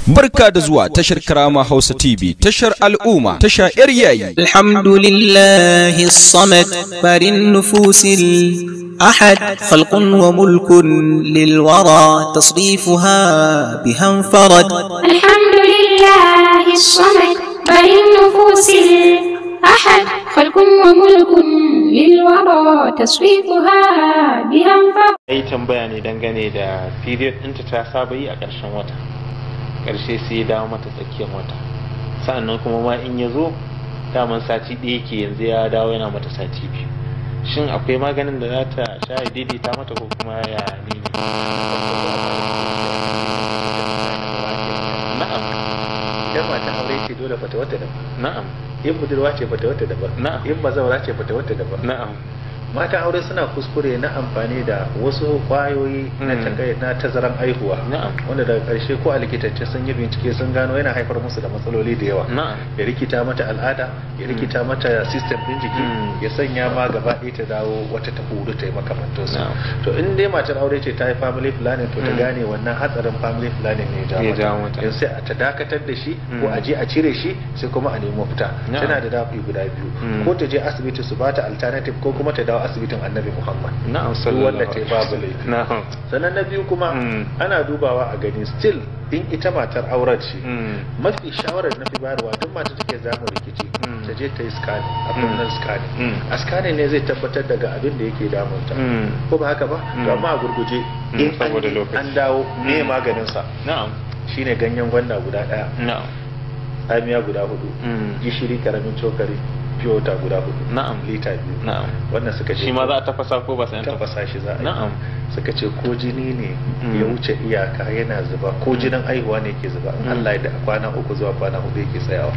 Barka da zuwa tashar Karama Hausa TV, tashar al'umma, tasha 'yar yayi. الحمد لله الصمد بر النفوس الأحد خلق وملك للورى تصريفها بها انفرد. الحمد لله الصمد بر النفوس الأحد خلق وملك للورى تصريفها بها انفرد. Yi tambaya ne dangane da period ɗinta, ta saba yi a ƙarshen wata, ƙarshe sai ya dawo mata tsakiyar wata. Sa'annan kuma ma in ya zo daman sati ɗaya ke, yanzu ya dawo yana mata sati 2. Shin akwai maganin da za ta sha ya daidaita mata, ko kuma ya ne ne? Na'am. Idan mata aure ce, dole fata wata daban. In budurwa ce, fata wata daban. In bazawara ce, fata wata daban. Mata aure suna kuskure na amfani da wasu kwayoyi na na tazaran aihuwa, wanda daga karshe ko a likitance sun yi bincike sun gano yana haifar musu da matsaloli da yawa, ya rikita mata al'ada, ya rikita mata system din jiki, ya sanya ma gaba ɗaya ta dawo wata ta hudu ta yi makamantansu. To, in dai matar aure ce ta yi family planning, to ta gane wannan hatsarin family planning ne ya Ya jawo jawo mata. mata. Yanzu sai a ta dakatar da shi ko a je a cire shi, sai kuma a nemi mafita. Tana da dafi guda biyu: ko ta je asibiti su bata alternative, ko kuma ta dawo asibitin Annabi Muhammad. Duk wanda ta yi babu laifi. Sannan na biyu kuma, ana dubawa a gani still in ita matar auren ce, mafi shawarar na fi bayarwa, duk mata take zamu rikici, ta je ta yi scanning, abdominal scanning. A scanning ne zai tabbatar daga abin da yake damunta, ko ba haka ba? To, amma a gurguje, in Saboda lokaci. an dawo, me maganin sa? Shine ganyen gwanda guda daya, tsamiya guda hudu, gishiri karamin cokali, pure water guda hudu, lita 2. Wannan suka ce Shi ma za a tafasa ko ba sai an tafasa? Tafasa shi za a yi. Suka ce ko jini ne ya wuce iyaka yana zuba, ko jinin aihuwa ne ke zuba, in Allah ya da, kwana 3 zuwa kwana 4 yake tsayawa.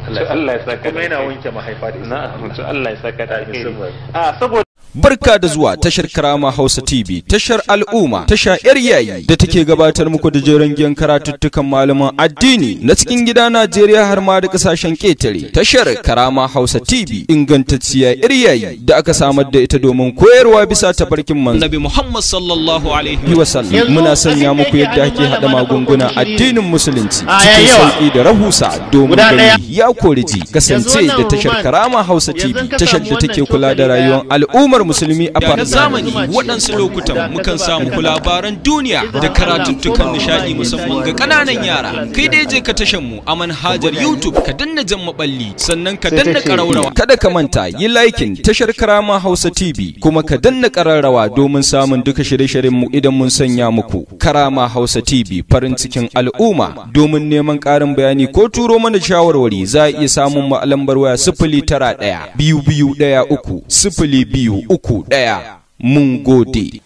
To, Allah ya saka Kuma da yana alkhairi. wanke mahaifa da izinin Na'am. To, Allah ya saka da Amin, alkhairi. summa. A saboda Barka da zuwa tashar Karama Hausa TV, tashar al'umma, tasha 'yar yayi da take gabatar muku da jerin giyan karatuttukan malaman addini na cikin gida Najeriya har ma da kasashen ƙetare. Tashar Karama Hausa TV ingantacciya, 'yar yayi da aka samar da ita domin koyarwa bisa tafarkin manzo Nabi Muhammad sallallahu alaihi wasallam. Muna sanya muku yadda ake haɗa magunguna addinin Musulunci A, cikin yayi yawa. sauƙi da rahusa domin Guda ɗaya. gani ya kori ji. Kasance Yanzu da wannan tashar ruman, Karama Hausa yanzu TV, ka tashar samu da take wannan kula da cokali rayuwar ɗaya. al'ummar musulmi a da faɗin zamani. Waɗansu lokutan mukan samu ku labaran duniya da karatuttukan nishaɗi, musamman ga ƙananan yara. Kai dai je ka tashan mu a manhajar YouTube, ka danna jan maɓalli, sannan ka danna ƙaraurawa. Kada ka manta, yi liking tashar Karama Hausa TV, kuma ka danna ƙararrawa domin samun duka shirye-shiryen mu idan mun sanya muku. Karama Hausa TV, farin cikin al'umma. Domin neman ƙarin bayani ko turo mana shawarwari, za a iya samun mu a lambar waya 09122130231. Mun gode.